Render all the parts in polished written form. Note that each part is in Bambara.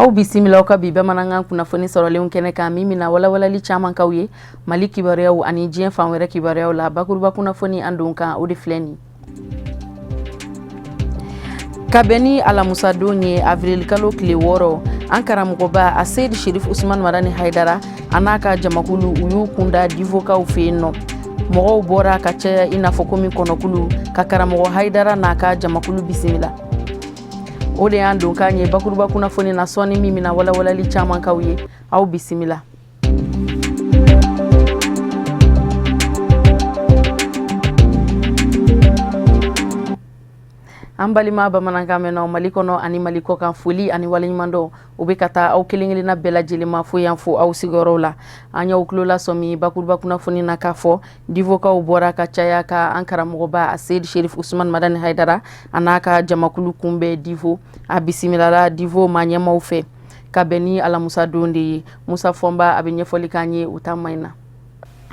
Aw bisimila aw ka bi bamanankan kunnafoni sɔrɔlenw kɛnɛ kan, min bɛna walawalali caman k'aw ye Mali kibaruyaw ani diɲɛ fan wɛrɛ kibaruyaw la. Bakuruba kunnafoni an don kan, o de filɛ nin. Ka bɛn ni alamusadon ye, avril kalo tile 6, an karamɔgɔba Aseyid Sherif Usman Madani Haidara a n'a ka jamakulu, u y'u kunda Divokaw fɛ yen nɔ. Mɔgɔw bɔra ka caya i n'a fɔ komi kɔnɔkulu ka karamɔgɔ Haidara n'a ka jamakulu bisimila. O de y'an don k'an ye bakuruba kunnafoni na sɔɔni, min bɛna walawalali caman k'aw ye. Aw bisimila. An balima bamanankan mɛnnaw Mali kɔnɔ ani Mali kɔkan, foli ani waleɲumandɔn o bɛ ka taa aw kelen kelenna bɛɛ lajɛlen ma fo yan fo aw sigiyɔrɔw la. An y'aw tulo lasɔmi bakuruba kunnafoni na k'a fɔ Divokaw bɔra ka caya ka an karamɔgɔba Aseyid Sherif Usman Madani Haidara a n'a ka jamakulu kunbɛn Divo. A bisimilala Divo maa ɲɛmaw fɛ ka bɛn ni alamusa don de ye. Musa Fɔnba, a bɛ ɲɛfɔli k'an ye u ta ma in na.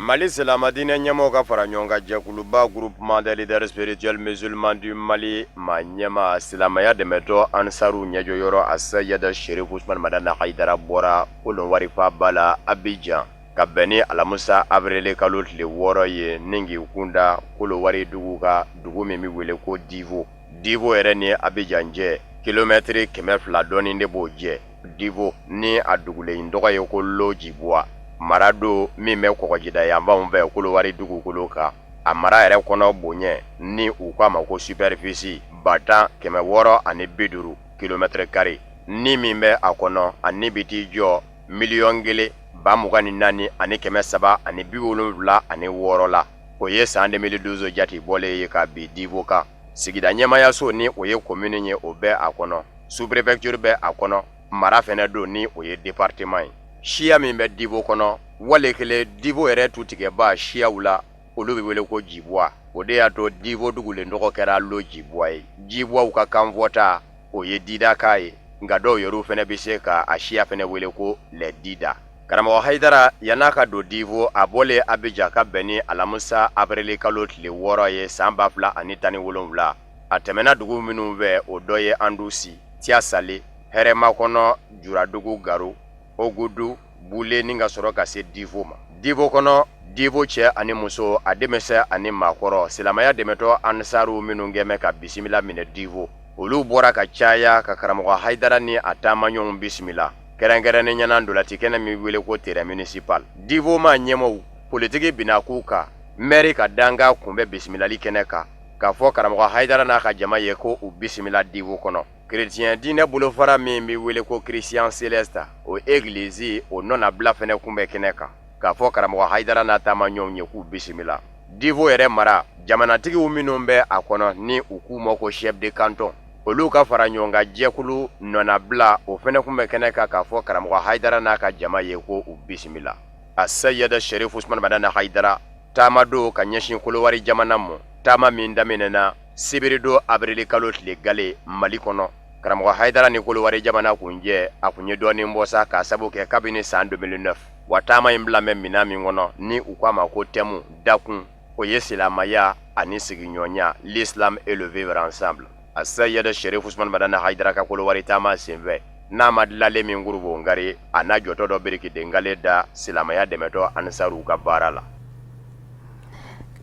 Mali silamɛdiinɛ ɲɛmɔgɔw ka fara ɲɔgɔn kan jɛkuluba Groupement des leaders spirituels musulmans du Mali maa ɲɛmaa, silamɛya dɛmɛtɔn Ansaru ɲɛjɔyɔrɔ Aseyid Sherif Usman Madani Haidara bɔra Kolowari faaba la Abijan ka bɛn ni alamusa avril kalo tile 6 ye, ni k'i kunda Kolowari dugu kan, dugu min bɛ wele ko Divo. Divo yɛrɛ ni Abijan cɛ, kilomɛtiri 200 dɔɔnin de b'o jɛ. Divo ni a dugulen tɔgɔ ye ko Lojibuwa, mara don min bɛ kɔgɔjida yanfanw fɛ Kolowari dugukolo kan. A mara yɛrɛ kɔnɔ bonya, ni u k'a ma ko superficie, 10,650 kilomɛtiri kare, ni min bɛ a kɔnɔ, ani bɛ t'i jɔ 1,024,376 la. O ye san 2012 jate bɔlen ye ka bin Divo kan. Sigida ɲɛmayaso, ni o ye komini ye, o bɛ a kɔnɔ. Sous-préfecture bɛ a kɔnɔ. Mara fɛnɛ don, ni o ye département ye. Siya min bɛ Divo kɔnɔ, wale kelen Divo yɛrɛ tutigɛba siyaw la, olu bɛ wele ko Jibuwa. O de y'a to Divo dugulen tɔgɔ kɛra Lojibuwa ye. Jibuwaw ka kanfɔta, o ye didakan ye, nka dɔw yɛrɛw fɛnɛ bɛ se ka a siya fɛnɛ wele ko les Dida. Karamɔgɔ Hayidara, yann'a ka don Divo, a bɔlen Abijan ka bɛn ni alamisa avril kalo tile 6 ye san 2017, a tɛmɛna dugu minnu fɛ, o dɔ ye Andusi, Tiyasale, Hɛrɛmakɔnɔ, Juradugu, Garo, Ogudu, Bule, ni ka sɔrɔ ka se Divo ma. Divo kɔnɔ, Divo cɛ ani muso, a denmisɛn ani maakɔrɔ, silamɛya dɛmɛtɔn Ansaru minnu kɛn bɛ ka bisimila minɛ Divo, olu bɔra ka caya ka karamɔgɔ Hayidara ni a taamaɲɔgɔnw bisimila, kɛrɛnkɛrɛnnenya na ntolaci kɛnɛ min wele ko terrain municipal. Divo maa ɲɛmɔgɔw, politiki binakun kan, mɛri ka dankan kun bɛ bisimilali kɛnɛ kan, k'a fɔ karamɔgɔ Hayidara n'a ka jama ye ko u bisimila Divo kɔnɔ. Kerecɛn diinɛ bolofara min bɛ wele ko Christian Celeste, o egilizi o nɔnabila fɛnɛ kun bɛ kɛnɛ kan, k'a fɔ karamɔgɔ Hayidara n'a taamaɲɔgɔnw ye k'u bisimila. Divo yɛrɛ mara jamanatigiw minnu bɛ a kɔnɔ, ni u k'u ma ko chef de canton, olu ka fara ɲɔgɔn kan jɛkulu nɔnabila, o fɛnɛ kun bɛ kɛnɛ kan, k'a fɔ karamɔgɔ Hayidara n'a ka jama ye ko u bisimila. Aseyid Sherif Usman Madani Hayidara taama don ka ɲɛsin Kolowari jamana ma, taama min daminɛna sibiridon avril kalo tile gale Mali kɔnɔ. Karamɔgɔ Hayidara ni Kolowari jamana kun jɛ, a kun ye dɔɔnin bɔ sa, k'a sabu kɛ kabini san 2009. Wa taama in bila bɛ minɛn min kɔnɔ, ni u k'a ma ko thème, dakun, o ye silamɛya ani sigiɲɔgɔnya, l'islam et le vivre ensemble. Aseyid Sherif Usman Madani Hayidara ka Kolowari taama senfɛ, n'a ma dilalen min kurubongari, a n'a jɔtɔ dɔ birikiden gale da silamɛya dɛmɛtɔn Ansaru ka baara la.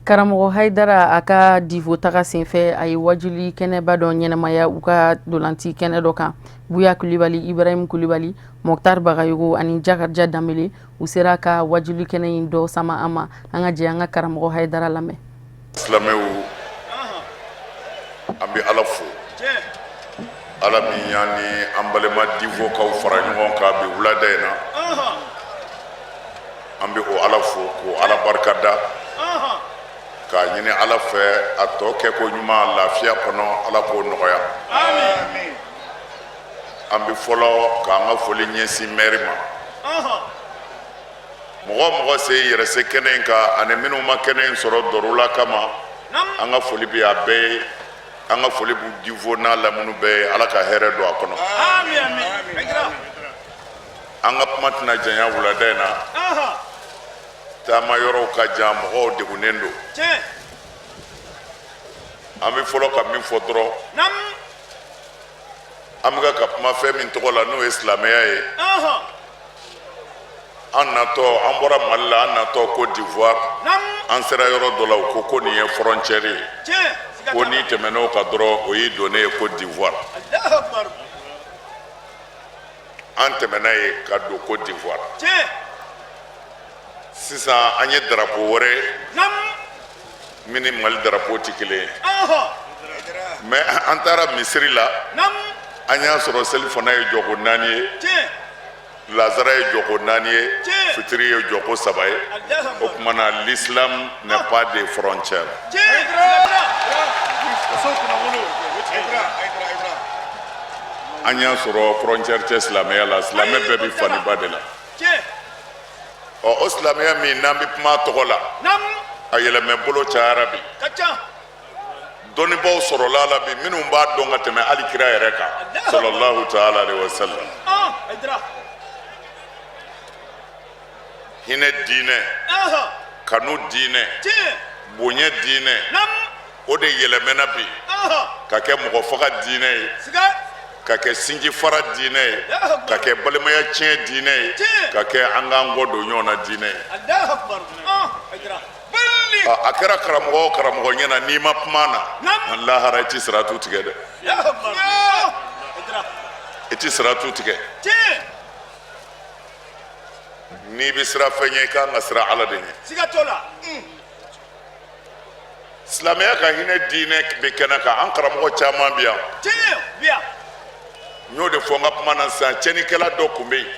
Karamɔgɔ Hayidara a ka Divo taga senfɛ, a ye wajuli kɛnɛba dɔ ɲɛnamaya u ka dolanti kɛnɛ dɔ kan. Buya Kulibali, Ibrahim Kulibali, Mɔktar Bagayogo ani Jakarija Danbele, u sera ka wajuli kɛnɛ in dɔ sama an ma. An ka jɛ an ka karamɔgɔ Hayidara lamɛn. Silamɛw, an bɛ Ala fo, Ala min y'an ni an balima Divokaw fara ɲɔgɔn kan bi wulada in na. An bɛ o Ala fo k'o Ala barika da, k'a ɲini Ala fɛ a tɔ kɛ ko ɲuman lafiya kɔnɔ, Ala k'o nɔgɔya. An bɛ fɔlɔ k'an ka foli ɲɛsin mɛri ma. Mɔgɔ o mɔgɔ se yɛrɛ se kɛnɛ in kan ani minnu ma kɛnɛ in sɔrɔ dɔrɔla kama, an ka foli bɛ a bɛɛ ye. An ka foli b'u Divo n'a lamini bɛɛ ye. Ala ka hɛrɛ don a kɔnɔ. An ka kuma tɛna janya wulada in na. Taama yɔrɔw ka jan, mɔgɔw degunnen don. An bɛ fɔlɔ ka min fɔ dɔrɔn, An bɛ ka kuma fɛn min tɔgɔ la, n'o ye silamɛya ye. An natɔ, an bɔra Mali la, an natɔ Côte d'Ivoire, an sera yɔrɔ dɔ la, u ko ko nin ye frontière ye, ko n'i tɛmɛn'o kan dɔrɔn, o y'i donnen ye Côte d'Ivoire. An tɛmɛna yen ka don Côte d'Ivoire. Sisan an ye darapo wɛrɛ min ni Mali darapo tɛ kelen ye. Mais an taara misiri la, an y'a sɔrɔ selifana ye jɔko 4 ye, lazara ye jɔko 4 ye, fitiri ye jɔko 3 ye. O tuma na, l'islam n'a pas de frontière. An y'a sɔrɔ frontière tɛ silamɛya la. Silamɛ bɛɛ bɛ fa ni ba de la. Ɔ, o silamɛya min n'an bɛ kuma a tɔgɔ la, a yɛlɛmɛ bolo cayara bi. Dɔnnibaaw sɔrɔla a la bi minnu b'a dɔn ka tɛmɛ hali kira yɛrɛ kan, sallallahu taala alaihi wa sallam. Hinɛ diinɛ, kanu diinɛ, bonya diinɛ, o de yɛlɛmɛna bi ka kɛ mɔgɔ faga diinɛ ye, ka kɛ sinji fara diinɛ ye, ka kɛ balimaya tiɲɛ diinɛ ye, ka kɛ an k'an kɔ don ɲɔgɔn na diinɛ ye. A kɛra karamɔgɔ o karamɔgɔ ɲɛna, n'i ma kuma na, lahara i ti siratu tigɛ dɛ, i ti siratu tigɛ. N'i bɛ siran fɛn ɲɛ, i kan ka siran Ala de ɲɛ. Silamɛya ka hinɛ diinɛ bɛ kɛnɛ kan. An karamɔgɔ caman bɛ yan. N y'o de fɔ n ka kuma na sisan. Tiɲɛnikɛla dɔ tun bɛ yen,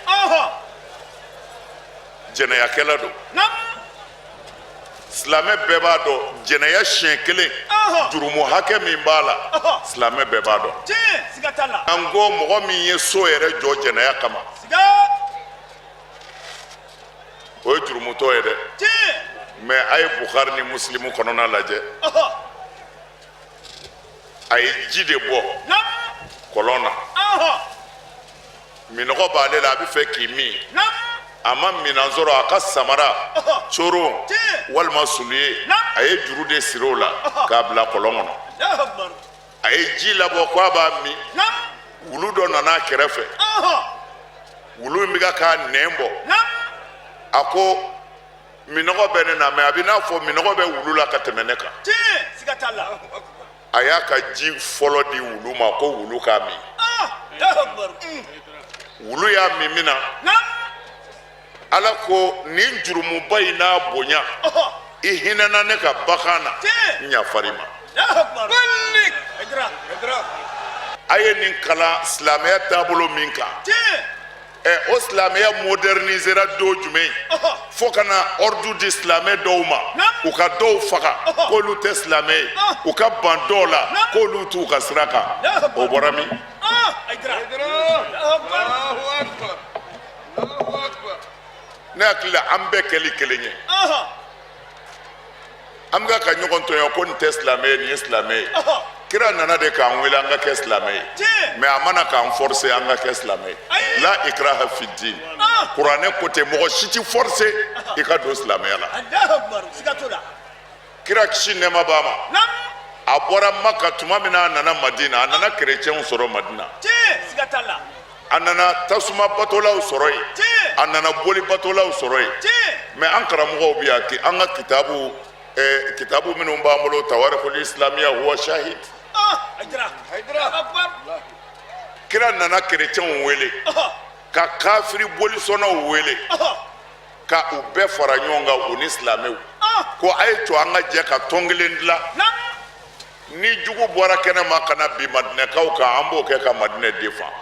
jɛnɛyakɛla don. Silamɛ bɛɛ b'a dɔn, jɛnɛya siɲɛ kelen, jurumu hakɛ min b'a la, silamɛ bɛɛ b'a dɔn. An ko mɔgɔ min ye so yɛrɛ jɔ jɛnɛya kama, o ye jurumutɔ ye dɛ. Mais a ye Bukhari ni Musilimu kɔnɔna lajɛ, a ye ji de bɔ kɔlɔn na, minɔgɔ b'ale la, a bɛ fɛ k'i min, a ma minan sɔrɔ. A ka samara coron walima soulier, a ye juru de siri o la k'a bila kɔlɔn kɔnɔ. A ye ji labɔ ko a b'a min. Wulu dɔ nana a kɛrɛfɛ, wulu in bɛ ka k'a nɛn bɔ. A ko minɔgɔ bɛ ne na, mais a bɛ n'a fɔ minɔgɔ bɛ wulu la ka tɛmɛ ne kan. A y'a ka ji fɔlɔ di wulu ma ko wulu k'a min. Wulu y'a min min na, Ala ko nin jurumuba in n'a bonya, i hinɛna ne ka bagan na, n yafar'i ma. A ye nin kalan silamɛya taabolo min kan, ɛ, o silamɛya modernisera don jumɛn fo ka na ordre di silamɛ dɔw ma u ka dɔw faga k'olu tɛ silamɛ ye, u ka ban dɔw la k'olu t'u ka sira kan? O bɔra min? Ne hakili la, an bɛɛ kɛli kelen ye. An bɛ ka ɲɔgɔn tɔɲɔ ko nin tɛ silamɛ ye, nin ye silamɛ ye. Kira nana de k'an wele an ka kɛ silamɛ ye, mais a ma na k'an forcer an ka kɛ silamɛ ye. La ikraha fi din, kuranɛ ko ten, mɔgɔ si ti forcer i ka don silamɛya la. Kira, kisi nɛɛma b'a ma, a bɔra Maka tuma min na, a nana Madina, a nana kerecɛnw sɔrɔ Madina, a nana tasuma batolaw sɔrɔ yen, a nana boli batolaw sɔrɔ yen. Mais an karamɔgɔw bɛ yan, an ka kitabu, kitabu minnu b'an bolo, Tawarikul Islamiya huwa shahid. Kira nana kerecɛnw wele, ka kafiri bolisɔnnaw wele, ka u bɛɛ fara ɲɔgɔn kan, u ni silamɛw, ko a ye to an ka jɛ ka tɔn kelen dilan. Ni jugu bɔra kɛnɛ ma ka na bin Madinɛkaw kan, an b'o kɛ ka Madinɛ défend.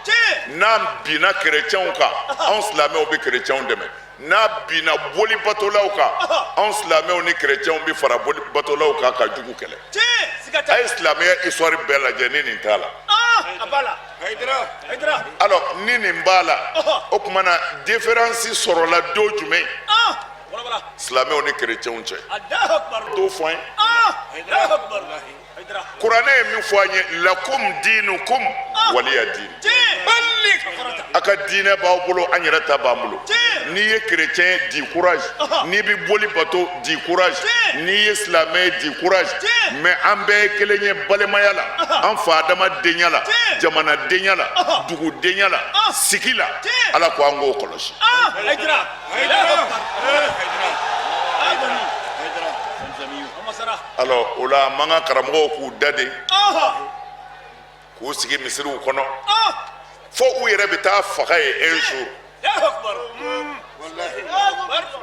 N'an binna kerecɛnw kan, anw silamɛw bɛ kerecɛnw dɛmɛ. N'a binna boli batolaw kan, anw silamɛw ni kerecɛnw bɛ fara boli batolaw kan ka jugu kɛlɛ. A ye silamɛya histoire bɛɛ lajɛ, ni nin t'a la. Alors, ni nin b'a la, o tuma na différence sɔrɔla don jumɛn silamɛw ni kerecɛnw cɛ? T'o fɔ an ye. Kuranɛ ye min fɔ an ye, lakum dinukum waliya din. A ka diinɛ b'aw bolo, an yɛrɛ ta b'an bolo. N'i ye chrétien ye, du courage. N'i bɛ boli bato, du courage. N'i ye silamɛ ye, du courage. Mais an bɛɛ ye kelen ye balimaya la, an fa adamadenya la, jamanadenya la, dugudenya la, sigi la. Ala ko an k'o kɔlɔsi. Alors o la, an b'an ka karamɔgɔw k'u da de k'u sigi misiriw kɔnɔ fo u yɛrɛ bɛ taa faga yen un jour,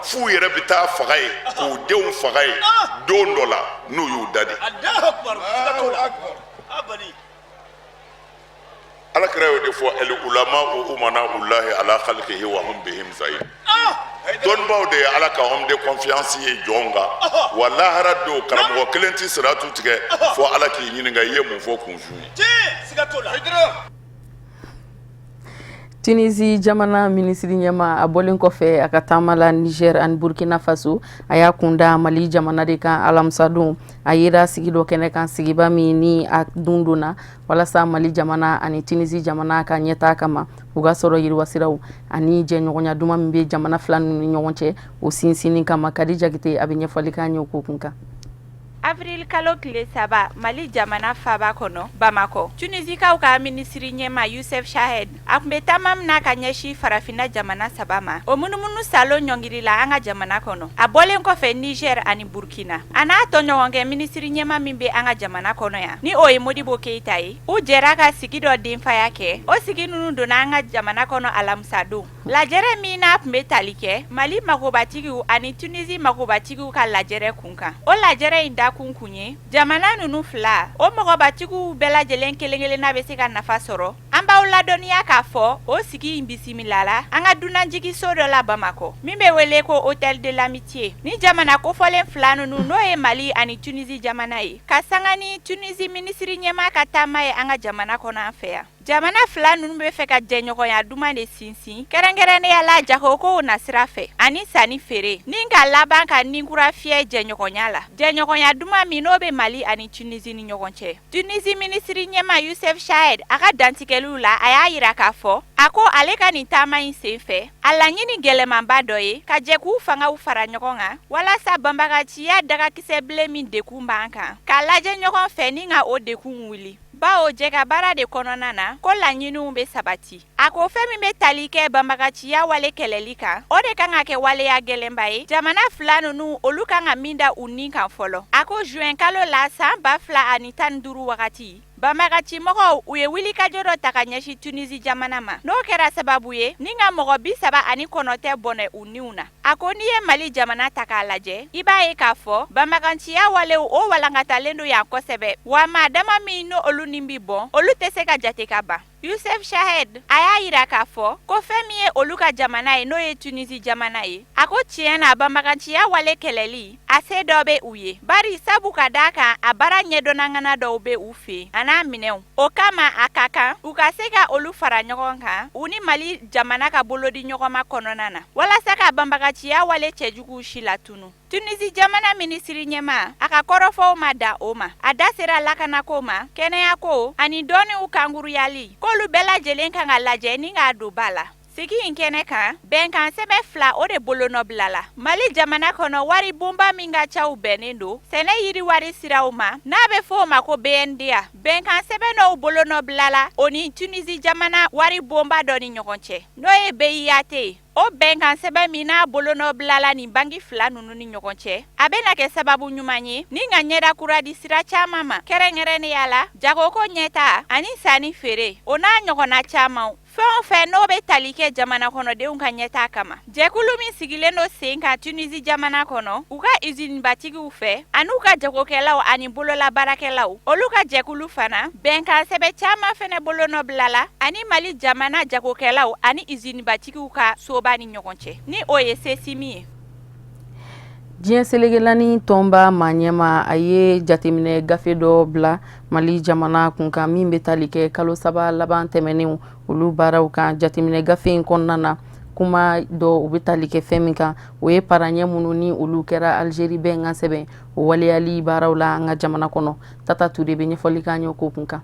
f'u yɛrɛ bɛ taa faga yen, k'u denw faga yen don dɔ la n'u y'u da de. Ala kira y'o de fɔ: al ulama umana ulahi ala khalqihi wa hum bihim zahir. Dɔnnibaaw de ye Ala ka homme de confiance ye jɔnw kan. Wa lahara don, karamɔgɔ kelen tɛ siratu tigɛ fo Ala k'i ɲininka i ye mun fɔ kunfin ye. Tunisie jamana minisiri ɲɛmaa, a bɔlen kɔfɛ a ka taama la Niger ani Burkina Faso, a y'a kunda Mali jamana de kan alamisadon. A yera sigi dɔ kɛnɛ kan, sigiba min ni a dun donna walasa Mali jamana ani Tunisie jamana ka ɲɛtaa kama, u ka sɔrɔ yiriwasiraw ani jɛɲɔgɔnya duman min bɛ jamana fila ninnu ni ɲɔgɔn cɛ, o sinsinni kama. Kadi Jakite, a bɛ ɲɛfɔli k'an ye o ko kun kan. Avril kalo tile 3, Mali jamana faba kɔnɔ, Bamakɔ, Tunisikaw ka minisiri ɲɛmaa Youssef Chahed, a tun bɛ taama min na ka ɲɛsin farafinna jamana saba ma, o munumunu salo ɲɔngirila an ka jamana kɔnɔ. A bɔlen kɔfɛ Niger ani Burkina, a n'a tɔɲɔgɔnkɛ minisiri ɲɛmaa min bɛ an ka jamana kɔnɔ yan, ni o ye Modibo Keyita ye, u jɛra ka sigi dɔ denfaya kɛ. O sigi ninnu donna an ka jamana kɔnɔ alamisadon. Lajɛrɛ min n'a tun bɛ tali kɛ Mali magobatigiw ani Tunisie magobatigiw ka lajɛrɛ kun kan, o lajɛrɛ in dakun kun ye jamana ninnu fila o mɔgɔbatigiw bɛɛ lajɛlen kelen-kelenna bɛ se ka nafa sɔrɔ. An b'aw ladɔnniya k'a fɔ o sigi in bisimilala an ka dunanjiginso dɔ la Bamakɔ min bɛ wele ko Hôtel de l'Amitié. Ni jamana kofɔlen fila ninnu, n'o ye Mali ani Tunisie jamana ye, ka sanga ni Tunisie minisiri ɲɛmaa ka taama ye an ka jamana kɔnɔ an fɛ yan, jamana fila ninnu bɛ fɛ ka jɛɲɔgɔnya duman de sinsin, kɛrɛnkɛrɛnnenya la jagokow nasira fɛ ani sanni feere, ni ka laban ka ninkura fiyɛ jɛɲɔgɔnya la, jɛɲɔgɔnya duman min n'o bɛ Mali ani Tunisie ni ɲɔgɔn cɛ. Tunisie minisiri ɲɛmaa Youssef Chahed, a ka dantigɛliw la, a y'a yira k'a fɔ a ko ale ka nin taama in sen fɛ, a laɲini gɛlɛmanba dɔ ye ka jɛ k'u fangaw fara ɲɔgɔn kan walasa banbaganciya dagakisɛ bilen min dekun b'an kan, k'a lajɛ ɲɔgɔn fɛ ni ka o dekun wuli, bawo jɛkabaara de kɔnɔna na ko laɲiniw bɛ sabati. A ko fɛn min bɛ tali kɛ banbaganciya wale kɛlɛli kan, o de kan ka kɛ waleya gɛlɛnba ye jamana fila ninnu olu kan ka min da u nin kan fɔlɔ. A ko juin kalo la san 2015 wagati, banbagaci mɔgɔw u ye wulikajɔ dɔ ta ka ɲɛsin Tunisie jamana ma, n'o kɛra sababu ye ni ka mɔgɔ 39 bɔnɛ u niw na. A ko n'i ye Mali jamana ta k'a lajɛ, i b'a ye k'a fɔ banbaganciya walew o walankatalen don yan kosɛbɛ, wa maa dama min n'olu ni bi bɔn, olu tɛ se ka jate ka ban. Youssef Chahed, a y'a yira k'a fɔ ko fɛn min ye olu ka jamana ye, n'o ye Tunisie jamana ye, a ko tiɲɛ na, banbaganciya wale kɛlɛli a se dɔ bɛ u ye, bari sabu ka d'a kan a baara ɲɛdɔnnaŋana dɔw bɛ u fɛ a n'a minɛnw. O kama a ka kan u ka se ka olu fara ɲɔgɔn kan u ni Mali jamana ka bolodi ɲɔgɔnma kɔnɔna na walasa ka banbaganciya wale cɛjuguw si latunu. Tunisie jamana minisiri ɲɛmaa, a ka kɔrɔfɔw ma dan o ma. A da sera lakanako ma, kɛnɛyako ani dɔnniw kankuruyali, k'olu bɛɛ lajɛlen kan ka lajɛ ni k'a don ba la. Sigi in kɛnɛ kan, bɛnkan sɛbɛn fila o de bolonɔbilala. Mali jamana kɔnɔ, wari bonba min ka caw bɛnnen don sɛnɛ yiriwari siraw ma, n'a bɛ fɔ o ma ko BNDA, bɛnkan sɛbɛn dɔw bolonɔbilala o ni Tunisie jamana wari bonba dɔ ni ɲɔgɔn cɛ, n'o ye BIAT ye. O bɛnkan sɛbɛn min n'a bolonɔbilala nin banki fila ninnu ni ɲɔgɔn cɛ, a bɛna kɛ sababu ɲuman ye ni ka ɲɛda kura di sira caman ma, kɛrɛnkɛrɛnnenya la jagoko ɲɛtaa ani sanni feere, o n'a ɲɔgɔnna caman, fɛn o fɛn n'o bɛ tali kɛ jamana kɔnɔdenw ka ɲɛtaa kama. Jɛkulu min sigilen don sen kan Tunisie jamana kɔnɔ, u ka izinibatigiw fɛ an'u ka jagokɛlaw ani bololabaarakɛlaw, olu ka jɛkulu fana, bɛnkan sɛbɛn caman fɛnɛ bolonɔbilala ani Mali jamana jagokɛlaw ani izinibatigiw ka soba ni ɲɔgɔn cɛ, ni o ye SECIM ye. Diɲɛ seleke naani tɔnba maa ɲɛmaa, a ye jateminɛ gafe dɔ bila Mali jamana kunkan min bɛ tali kɛ kalo 3 laban tɛmɛnenw olu baaraw kan. Jateminɛ gafe in kɔnɔna na, kuma dɔ u bɛ tali kɛ fɛn min kan, o ye paraɲɛ minnu ni olu kɛra Algérie bɛnkan sɛbɛn o waleyali baaraw la an ka jamana kɔnɔ. Tata Ture bɛ ɲɛfɔli k'an ye o ko kun kan.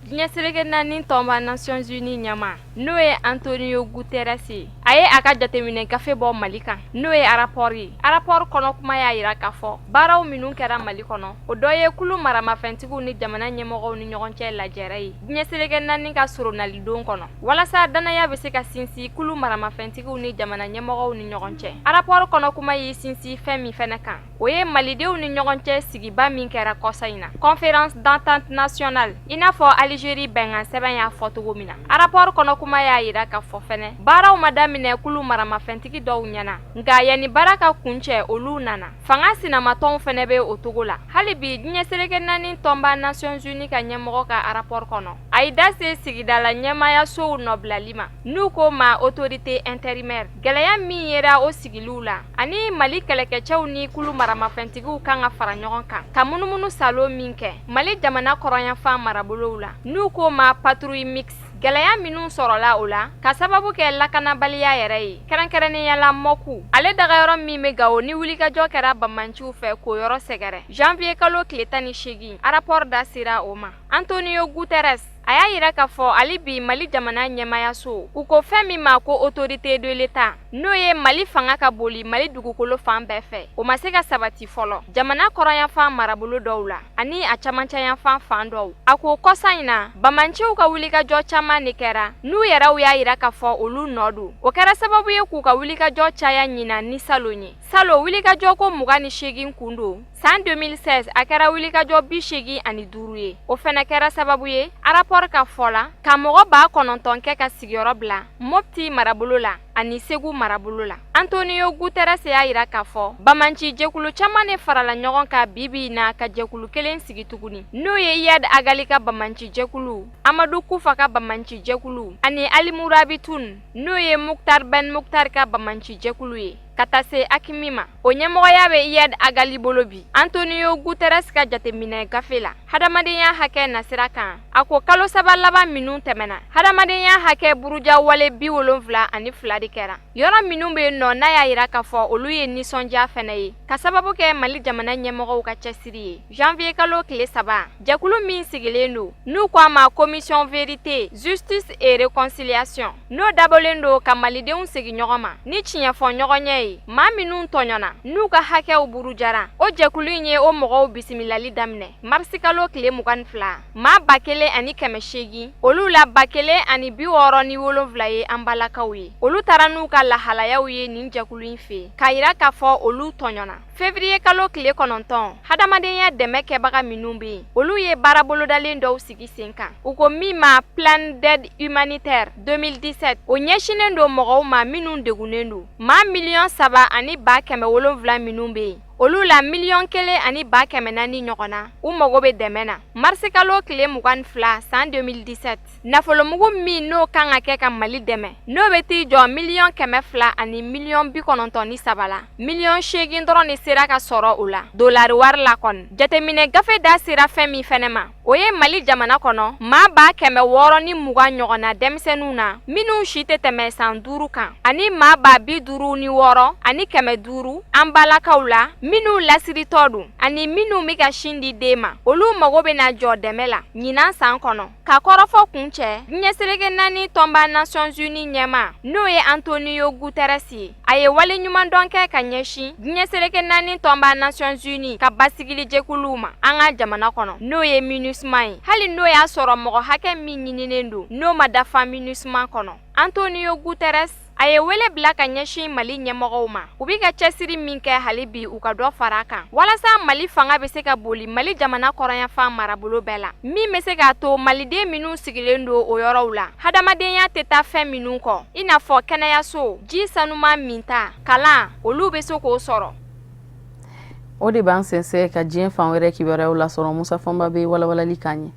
Diɲɛ seleke naani tɔnba Nations Unies ɲɛmaa n'o ye Antonio Guterres ye, a ye a ka jateminɛ gafe bɔ Mali kan, n'o ye rapport ye. Rapport kɔnɔ kuma y'a jira k'a fɔ baaraw minnu kɛra Mali kɔnɔ, o dɔ ye kulu maramafɛntigiw ni jamana ɲɛmɔgɔw ni ɲɔgɔn cɛ lajɛrɛ ye diɲɛ seleke naani ka soronalidon kɔnɔ, walasa dannaya bɛ se ka sinsin kulu maramafɛntigiw ni jamana ɲɛmɔgɔw ni ɲɔgɔn cɛ. Rapport kɔnɔ kuma y'i sinsin fɛn min fɛnɛ kan, o ye malidenw ni ɲɔgɔn cɛ sigiba min kɛra kɔsa in na, conférence d'entente nationale, i n'a fɔ Algérie bɛnkan sɛbɛn y'a fɔ cogo min na. Rapport kɔnɔ kuma y'a jira k'a fɔ fɛnɛ baaraw ma daminɛ kulu maramafɛntigi dɔw ɲɛna, nka yanni baara ka kuncɛ olu nana. Fanga sinamatɔnw fɛnɛ bɛ o cogo la hali bi. Diɲɛ seleke naani tɔnba Nations Unies ka ɲɛmɔgɔ ka rapport kɔnɔ, a y'i da se sigidala ɲɛmaayasow nɔbilali ma, n'u ko ma autorité intérimaire. Gɛlɛya min yera o sigiliw la, ani Mali kɛlɛkɛcɛw ni kulu maramafɛntigiw kan ka fara ɲɔgɔn kan ka munumunu salo min kɛ Mali jamana kɔrɔnyanfan marabolow la, n'u ko ma patrouille mixte, gɛlɛya minnu sɔrɔla o la ka sababu kɛ lakanabaliya yɛrɛ ye, kɛrɛnkɛrɛnnenya la Mɔku ale dagayɔrɔ min bɛ Gawo, ni wulikajɔ kɛra banbaanciw fɛ k'o yɔrɔ sɛgɛrɛ janvier kalo tile 18. Rapport da sera o ma. Antonio Guterres a y'a yira k'a fɔ hali bi Mali jamana ɲɛmayaso, u ko fɛn min ma ko autorité de l'État, n'o ye Mali fanga ka boli Mali dugukolo fan bɛɛ fɛ, o ma se ka sabati fɔlɔ jamana kɔrɔnyanfan marabolo dɔw la ani a camancɛyanfan fan dɔw. A ko kɔsa in na, banbaanciw ka wulikajɔ caman de kɛra, n'u yɛrɛw y'a yira k'a fɔ olu nɔ don. O kɛra sababu ye k'u ka wulikajɔ caya ɲinan ni salon ye. Salon, wulikajɔ ko 28 kun don. San 2016, a kɛra wulikajɔ 85 ye. O fɛnɛ kɛra sababu ye, rapport ka fɔ la, ka mɔgɔ 9000 kɛ ka sigiyɔrɔ bila Mopti marabolo la ani Segu marabolo la. Antonio Guterres y'a yira k'a fɔ banbaanci jɛkulu caman de farala ɲɔgɔn kan bi bi in na ka jɛkulu kelen sigi tuguni, n'o ye Iyad Ag Ghali ka banbaanci jɛkulu, Amadu Kufa ka banbaanci jɛkulu ani Alimurabitun, n'o ye Muktar Ben Muktar ka banbaanci jɛkulu ye, ka taa se AQMI ma. O ɲɛmɔgɔya bɛ Iyad Ag Ghali bolo bi. Antonio Guterres ka jateminɛ gafe la hadamadenya hakɛ nasira kan, a ko kalo 3 laban minnu tɛmɛna, hadamadenya hakɛ buruja wale 72 de kɛra yɔrɔ minnu bɛ yen nɔ, n'a y'a yira k'a fɔ olu ye nisɔndiya fɛnɛ ye ka sababu kɛ Mali jamana ɲɛmɔgɔw ka cɛsiri ye. Janvier kalo tile 3, jɛkulu min sigilen don, n'u ko a ma commission vérité, justice et réconciliation, n'o dabɔlen don ka malidenw segin ɲɔgɔn ma ni tiɲɛfɔ ɲɔgɔnɲɛ ye, maa minnu tɔɲɔna n'u ka hakɛw burujara, o jɛkulu in ye o mɔgɔw bisimilali daminɛ marisikalo tile 22. Maa 1800, olu la 1067 ye an balakaw ye. Olu taara n'u ka lahalayaw ye nin jɛkulu in fɛ k'a yira k'a fɔ olu tɔɲɔna. Fevrier kalo tile 9, hadamadenya dɛmɛ kɛbaga minnu bɛ yen, olu ye baara bolodalen dɔw sigi sen kan, u ko min ma plan d'aide humanitaire 2017. O ɲɛsinnen don mɔgɔw ma minnu degunnen don. Maa 3,700,000 minnu bɛ yen, olu la 1,400,000 ɲɔgɔn na, u mago bɛ dɛmɛ na. Marisikalo tile 22 san 2017, Nafolomugu min n'o kan ka kɛ ka Mali dɛmɛ, n'o bɛ t'i jɔ 293,000,000 la, 8 million dɔrɔn de sera ka sɔrɔ o la dolari wari la kɔni. Jateminɛ gafe da sera fɛn min fɛnɛ ma, o ye Mali jamana kɔnɔ maa 620 ɲɔgɔnna denmisɛnninw na minnu si tɛ tɛmɛ san 5 kan, ani maa 56,500 an balakaw la minnu lasiritɔ don ani minnu bɛ ka sin di den ma, olu mago bɛna jɔ dɛmɛ la ɲinan san kɔnɔ. Ka kɔrɔfɔ kuncɛ, diɲɛ seleke naani tɔnba Nations Unies ɲɛmaa, n'o ye Antonio Guterres ye, a ye wale ɲumandɔn kɛ ka ɲɛsin diɲɛ seleke naani tɔnba Nations Unies ka basigilijɛkuluw ma an ka jamana kɔnɔ, n'o ye MINUSMA ye, hali n'o y'a sɔrɔ mɔgɔ hakɛ min ɲininen don, n'o ma dafa MINUSMA kɔnɔ. Antonio Guterres a ye wele bila ka ɲɛsin Mali ɲɛmɔgɔw ma, u bɛ ka cɛsiri min kɛ hali bi, u ka dɔ fara a kan walasa Mali fanga bɛ se ka boli Mali jamana kɔrɔnyanfan marabolo bɛɛ la, min bɛ se k'a to maliden minnu sigilen don o yɔrɔw la, hadamadenya tɛ taa fɛn minnu kɔ, i n'a fɔ kɛnɛyaso, ji sanuman minta, kalan, olu bɛ se k'o sɔrɔ. O de b'an sɛnsɛn ka diɲɛ fan wɛrɛ kibaruyaw lasɔrɔ. Musa Fɔnba bɛ walawalali k'an ye.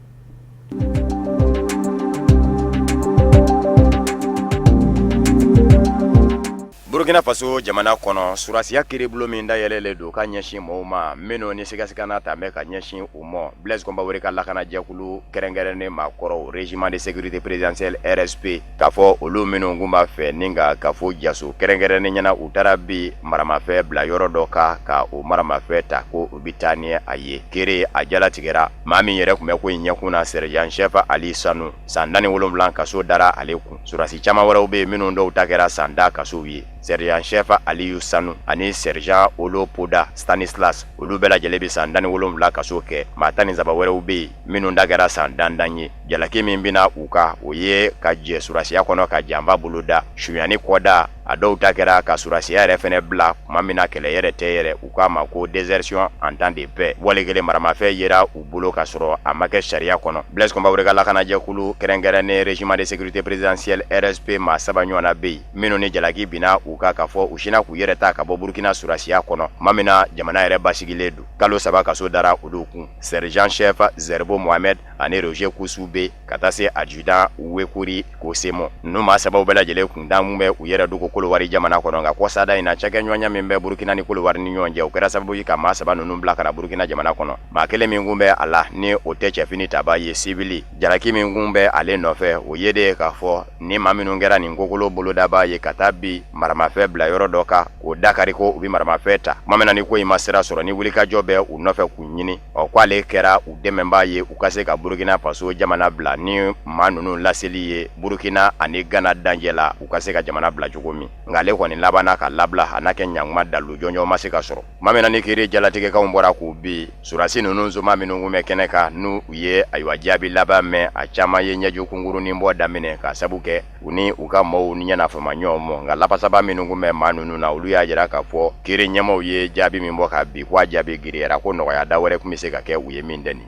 Burkina Faso jamana kɔnɔ, surasiya kiiribulon min dayɛlɛlen don ka ɲɛsin mɔgɔw ma minnu ni sigasigana ta bɛ ka ɲɛsin u ma, Blaise Compaoré ka lakanajɛkulu kɛrɛnkɛrɛnnen maakɔrɔw, Régiment de sécurité présidentielle RSP, k'a fɔ olu minnu tun b'a fɛ ni ka kafo jaso kɛrɛnkɛrɛnnen ɲɛna, u taara bin maramafɛn bila yɔrɔ dɔ kan ka o maramafɛn ta ko u bɛ taa ni a ye. Kiri a jalatigɛra maa min yɛrɛ tun bɛ ko in ɲɛkun na, sergent chef Ali Sanu, san 17 kaso dara ale kun. Surasi caman wɛrɛw bɛ yen minnu dɔw ta kɛra san 10 kasow ye. Sergent chef Aliyu Sanu ani sergent Olopoda Stanislas, olu bɛɛ lajɛlen bɛ san 17 kaso kɛ. Maa 13 wɛrɛw bɛ yen minnu ta kɛra san 10 ye. Jalaki min binna u kan, o ye ka jɛ surasiya kɔnɔ ka janfa boloda, sonyani kɔda. A dɔw ta kɛra ka surasiya yɛrɛ fɛnɛ bila tuma min na kɛlɛ yɛrɛ tɛ yɛrɛ, u k'a ma ko désertion en temps de paix. Wali kelen maramafɛn yera u bolo ka sɔrɔ a ma kɛ sariya kɔnɔ. Blaise Compaoré ka lakanajɛkulu kɛrɛnkɛrɛnnen Régiment de sécurité présidentielle RSP maa saba ɲɔgɔnna bɛ yen minnu ni jalaki binna u kan k'a fɔ u sinna k'u yɛrɛ ta ka bɔ Burkina surasiya kɔnɔ tuma min na jamana yɛrɛ basigilen don. Kalo 3 kaso dara olu kun. Sergent chef Zerbo Mohamed ani Roger Koussoubé ka taa se adjudant Wekuri Kosemo, ninnu maa sabaw bɛɛ lajɛlen kun dan bɛ u yɛrɛ dogo Kolowari jamana kɔnɔ. Nka kɔsada in na, cakɛɲɔgɔnya min bɛ Burukina ni Kolowari ni ɲɔgɔn cɛ, o kɛra sababu ye ka maa saba ninnu bila ka na Burukina jamana kɔnɔ. Maa kelen min kun bɛ a la ni o tɛ cɛfini taba ye, sibili jalaki min kun bɛ ale nɔfɛ, o ye de ye k'a fɔ ni maa minnu kɛra nin kokolo bolodaba ye ka taa bin maramafɛn bila yɔrɔ dɔ kan k'o dakari ko u bɛ maramafɛn ta, tuma min na ni ko in ma sira sɔrɔ, ni wulikajɔ bɛ u nɔfɛ k'u ɲini, ɔ k'ale kɛra u dɛmɛbaa ye u ka se ka Burukina Faso jamana bila ni maa ninnu laseli ye Burukina ani Gana dancɛ la, u ka se ka jamana bila cogo min. Nka ale kɔni labanna ka labila, a n'a kɛ ɲankuma dalu jɔnjɔn ma se ka sɔrɔ. Tuma min na ni kiiri jalatigɛkanw bɔra k'u bin, surasi ninnu soma minnu kun bɛ kɛnɛ kan, n'u ye ayiwa jaabi laban mɛn, a caman ye ɲɛju kunkurunin bɔ daminɛ ka sabu kɛ u ni u ka maaw ni ɲɛna fama ɲɔgɔn ma. Nka lafasaba minnu kun bɛ maa ninnu na, olu y'a jira k'a fɔ kiiri ɲɛmaaw ye jaabi min bɔ ka bin, k'a jaabi girinyara, ko nɔgɔya da wɛrɛ tun bɛ se ka kɛ u ye min tɛ nin ye.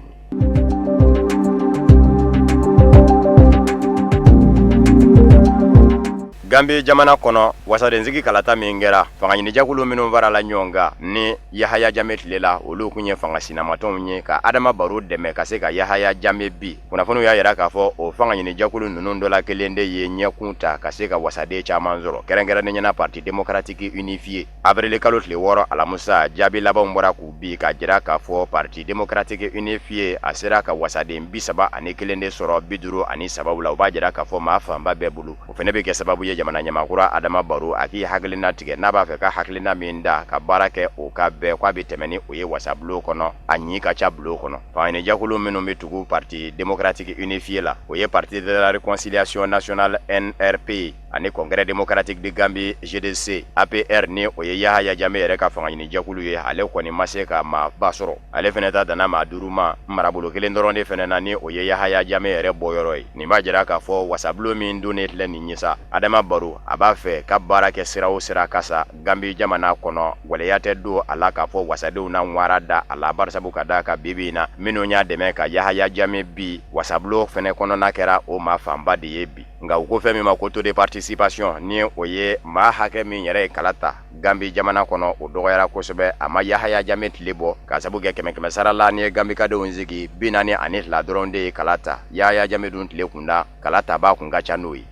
Gambi jamana kɔnɔ, wasadensigi kalata min kɛra, fangaɲinijɛkulu minnu farala ɲɔgɔn kan ni Yahaya Jame tile la, olu kun ye fanga sinamatɔnw ye ka Adama Baro dɛmɛ ka se ka Yahaya Jame bin. Kunnafoniw y'a jira k'a fɔ o fangaɲinijɛkulu ninnu dɔ la kelen de ye ɲɛkun ta ka se ka wasaden caman sɔrɔ, kɛrɛnkɛrɛnnenya na Parti démocratique unifié. Avril kalo tile 6 alamisa, jaabi labanw bɔra k'u bin k'a jira k'a fɔ Parti démocratique unifié a sera ka wasaden 31 de sɔrɔ 53 la. O b'a jira k'a fɔ maa fanba bɛɛ bolo. O fana bɛ kɛ sababu ye jamana ɲɛmaakura Adama Baro a k'i hakilina tigɛ n'a b'a fɛ ka hakilina min da ka baara kɛ o ka bɛɛ k'a bɛ tɛmɛ ni o ye wasabulon kɔnɔ, a ɲi ka ca bulon kɔnɔ. Fangaɲinijɛkulu minnu bɛ tugu Parti démocratique unifié la, o ye Parti de la réconciliation nationale NRP ani Congrès démocratique de Gambie GDC. APR ni o ye Yahaya Jame yɛrɛ ka fangaɲinijɛkulu ye, ale kɔni ma se ka maaba sɔrɔ. Ale fana ta danna maa 5 ma marabolo kelen dɔrɔn de fana na, ni o ye Yahaya Jame yɛrɛ bɔyɔrɔ ye. Nin b'a jira k'a fɔ wasabulon min donnen filɛ nin ye sa, Adama Baro a b'a fɛ ka baara kɛ sira o sira kan sa Gambi jamana kɔnɔ, gwɛlɛya tɛ don a la k'a fɔ wasadenw na ŋwara da a la, barisabu ka d'a kan bi bi in na minnu y'a dɛmɛ ka Yahaya Jame bin wasabulon fana kɔnɔna kɛra o maa fanba de ye bi. Nka u ko fɛn min ma ko taux de participation, ni o ye maa hakɛ min yɛrɛ ye kala ta Gambi jamana kɔnɔ, o dɔgɔyara kosɛbɛ. A ma Yahaya Jame tile bɔ ka sabu kɛ kɛmɛ kɛmɛ sara la, n'i ye Gambikadenw sigi, 42 dɔrɔn de ye kala ta. Yahaya Jame dun tile kunda kala tabaa kun ka ca n'o ye.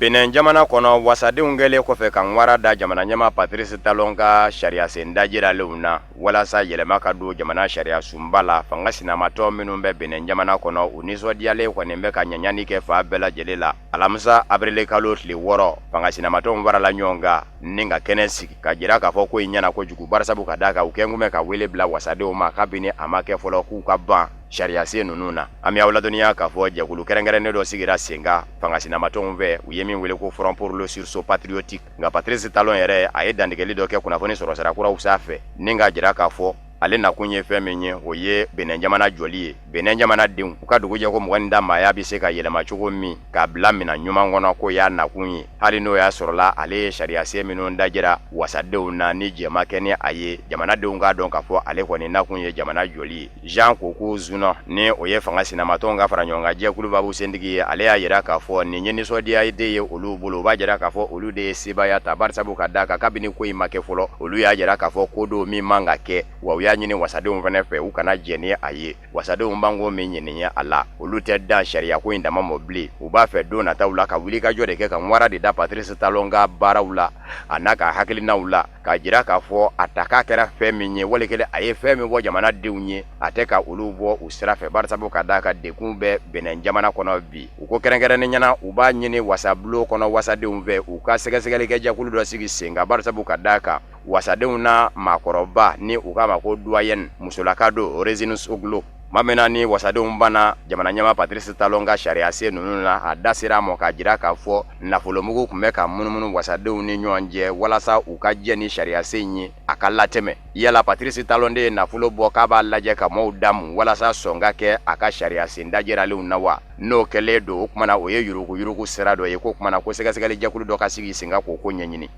Benin jamana kɔnɔ, wasadenw kɛlen kɔfɛ ka ŋwara da jamana ɲɛmaa Patrice Talon ka sariyasen dajiralenw na walasa yɛlɛma ka don jamana sariya sunba la, fanga sinamatɔn minnu bɛ Benin jamana kɔnɔ, u nisɔndiyalen kɔni bɛ ka ɲaɲani kɛ fan bɛɛ lajɛlen la. Alamisa avril kalo tile 6, fanga sinamatɔnw farala ɲɔgɔn kan ni ka kɛnɛ sigi ka jira k'a fɔ ko in ɲɛna kojugu, barisabu ka d'a kan u kɛn kun bɛ ka wele bila wasadenw ma kabini a ma kɛ fɔlɔ k'u ka ban sariyasen ninnu na. An bɛ aw ladɔnniya k'a fɔ jɛkulu kɛrɛnkɛrɛnnen dɔ sigira sen kan fanga sinamatɔnw fɛ, u ye min wele ko Front pour le sursaut patriotique. Nka Patrice Talon yɛrɛ, a ye dantigɛli dɔ kɛ kunnafoni sɔrɔsira kuraw sanfɛ ni k'a jira k'a fɔ ale nakun ye fɛn min ye, o ye Benin jamana jɔli ye. Benin jamana denw u ka dugujɛ ko 20 ni maaya bɛ se ka yɛlɛma cogo min k'a bila minɛn ɲuman kɔnɔ, k'o y'a nakun ye, hali n'o y'a sɔrɔla ale ye sariyasen minnu dajira wasadenw na ni jɛn ma kɛ ni a ye. Jamanadenw k'a dɔn k'a fɔ ale kɔni nakun ye jamana jɔli ye. Jean Kocou Zounon, ni o ye fanga sinamatɔnw ka fara ɲɔgɔn kan jɛkulu babu sentigi ye, ale y'a jira k'a fɔ nin ye nisɔndiya de ye olu bolo. O b'a jira k'a fɔ olu de ye sebaaya ta, barisabu ka d'a kan kabini ko in ma kɛ fɔlɔ, olu y'a jira k'a fɔ ko don min man ka kɛ, wa u y'a y'a ɲini wasadenw fana fɛ u kana jɛn ni a ye. Wasadenw banko min ɲini ye a la, olu tɛ dan sariyako in dama mɔ bilen. U b'a fɛ don nataw la ka wulikajɔ de kɛ ka ŋwara de da Patrice Talon ka baaraw la, a n'a ka hakilinaw la, k'a jira k'a fɔ a ta k'a kɛra fɛn min ye, wali kelen a ye fɛn min fɔ jamanadenw ye, a tɛ ka olu bɔ u sira fɛ, barisabu ka d'a kan degun bɛ Benin jamana kɔnɔ bi. U ko kɛrɛnkɛrɛnnenya na, u b'a ɲini wasabulon kɔnɔ wasadenw fɛ, u ka sɛgɛsɛgɛlikɛjɛkulu dɔ sigi sen kan, barisabu ka d'a kan wasadenw na maakɔrɔba ni u k'a ma ko doyenne musolaka don Rosine Soglo. Tuma min na ni wasadenw banna jamana ɲɛmaa Patrice Talon ka sariyasen ninnu na, a da sera a ma k'a jira k'a fɔ nafolomugu tun bɛ ka munumunu wasadenw ni ɲɔgɔn cɛ walasa u ka jɛn ni sariyasen ye a ka latɛmɛ. Yala Patrice Talon de ye nafolo bɔ k'a b'a lajɛ ka maaw damu walasa sɔn ka kɛ a ka sariyasen dajiralenw na wa? N'o kɛlen don, o tuma na o ye yuruguyurugu sira dɔ ye, k'o tuma na ko sɛgɛsɛgɛlijɛkulu dɔ ka sigi sen kan k'o ko ɲɛɲini.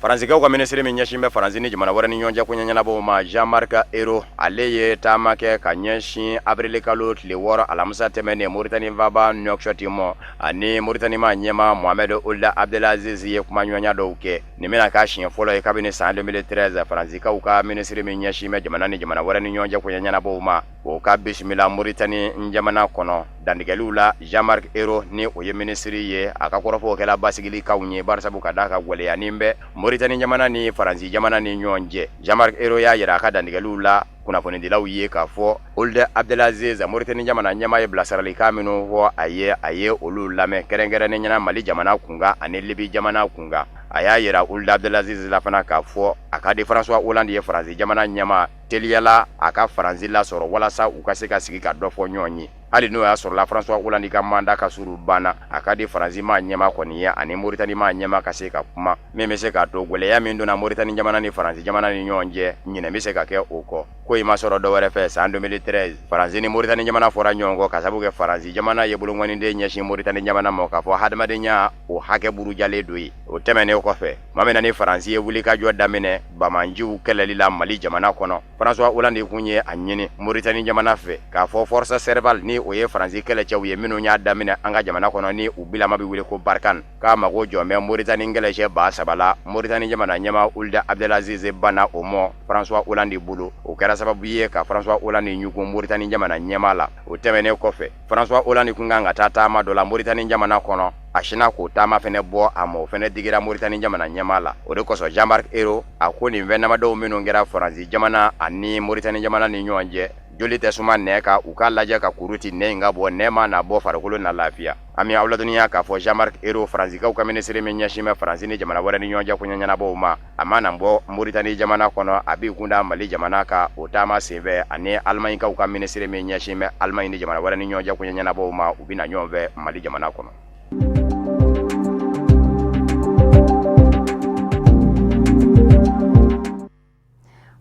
Faransikaw ka minisiri min ɲɛsin bɛ Faransi ni jamana wɛrɛ ni ɲɔgɔn cɛ koɲɛ ɲɛnabɔw ma, Jean-Marc Ayrault, ale ye taama kɛ ka ɲɛsin avril kalo tile 6 alamisa tɛmɛnen Moritani faaba Nouakchott mɔ, ani Moritani maa ɲɛmaa Mohamed Ould Abdelaziz ye kumaɲɔgɔnya dɔw kɛ. Nin bɛna k'a siɲɛ fɔlɔ ye kabini san 2013 Faransikaw ka minisiri min ɲɛsin bɛ jamana ni jamana wɛrɛ ni ɲɔgɔn cɛ koɲɛ ɲɛnabɔw ma, o ka bisimila Moritani jamana kɔnɔ. Dantigɛliw la, Jean-Marc Ayrault ni o ye minisiri ye, a ka kɔrɔfɔw kɛla basigilikanw ye, barisabu ka d'a kan gwɛlɛyanin bɛ Moritani jamana ni Faransi jamana ni ɲɔgɔn cɛ. Jean-Marc Ayrault y'a yira a ka dantigɛliw la kunnafonidilaw ye k'a fɔ Ould Abdelaziz, Moritani jamana ɲɛmaa ye bilasiralikan minnu fɔ a ye, a ye olu lamɛn kɛrɛnkɛrɛnnenya la Mali jamana kunkan ani Libi jamana kunkan. A y'a yira Ould Abdelaziz la fana k'a fɔ a ka di François Hollande ye Faransi jamana ɲɛmaa teliyala a ka Faransi lasɔrɔ walasa u ka se ka sigi ka dɔ fɔ ɲɔgɔn ye. Hali n'o y'a sɔrɔla François Hollande ka mandat ka surun banna, a ka di Faransi maa ɲɛmaa kɔni ye ani Moritani maa ɲɛmaa ka se ka kuma, min bɛ se k'a to gwɛlɛya min donna Moritani jamana ni Faransi jamana ni ɲɔgɔn cɛ, ɲinɛ bɛ se ka kɛ o kɔ. Ko in ma sɔrɔ dɔ wɛrɛ fɛ, san 2013 Faransi ni Moritani jamana fɔra ɲɔgɔn kɔ ka sababu kɛ Faransi jamana ye bolonkɔniden ɲɛsin Moritani jamana ma k'a fɔ hadamadenya o hakɛ burujalen don yen. O tɛmɛnen kɔfɛ, tuma min na ni Faransi ye wulikajɔ daminɛ banbaanciw kɛlɛli la Mali jamana kɔnɔ, François Hollande kun ye a ɲini Moritani jamana fɛ k'a fɔ Force Serval ni o ye Faransi kɛlɛcɛw ye minnu y'a daminɛ an ka jamana kɔnɔ ni u bilama bɛ wele ko Barkhane, k'a mago jɔn bɛ Moritani kɛlɛcɛ 3000 la. Moritani jamana ɲɛmaa Ould Abdelaziz banna o mɔ François Hollande bolo. O kɛra sababu ye ka François Hollande ɲugun Moritani jamana ɲɛmaa la. O tɛmɛnen kɔfɛ, François Hollande kun kan ka taa taama dɔ la Moritani jamana kɔnɔ, a sinna k'o taama fɛnɛ bɔ a ma, o fɛnɛ digira Moritani jamana ɲɛmaa la. O de kosɔn Jean-Marc Ayrault a ko nin fɛn damadɔw minnu kɛra Faransi jamana ani Moritani jamana ni ɲɔgɔn cɛ, joli tɛ suma nɛ kan, u k'a lajɛ ka kuru ci nɛ in ka bɔ, nɛ mana bɔ farikolo na lafiya. An bɛ aw ladɔnniya k'a fɔ Jean-Marc Ayrault, Faransikaw ka minisiri min ɲɛsin bɛ Faransi ni jamana wɛrɛ ni ɲɔgɔn cɛ koɲɛ ɲɛnabɔw ma, a mana bɔ Moritani jamana kɔnɔ, a b'i kun da Mali jamana kan o taama senfɛ, ani Alimaɲikaw ka minisiri min ɲɛsin bɛ Alimaɲi ni jamana wɛrɛ ni ɲɔgɔn cɛ koɲɛ ɲɛnabɔw ma, u bɛ na ɲɔgɔn fɛ Mali jamana kɔnɔ.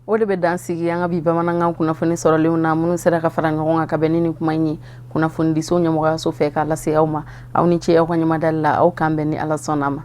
O de bɛ dan sigi an ka bi bamanankan kunnafoni sɔrɔlenw na, minnu sera ka fara ɲɔgɔn kan ka bɛn ni nin kuma in ye kunnafonidiso ɲɛmɔgɔyaso fɛ k'a lase aw ma. Aw ni ce aw ka ɲɛmadali la. Aw k'an bɛn ni Ala sɔnna a ma.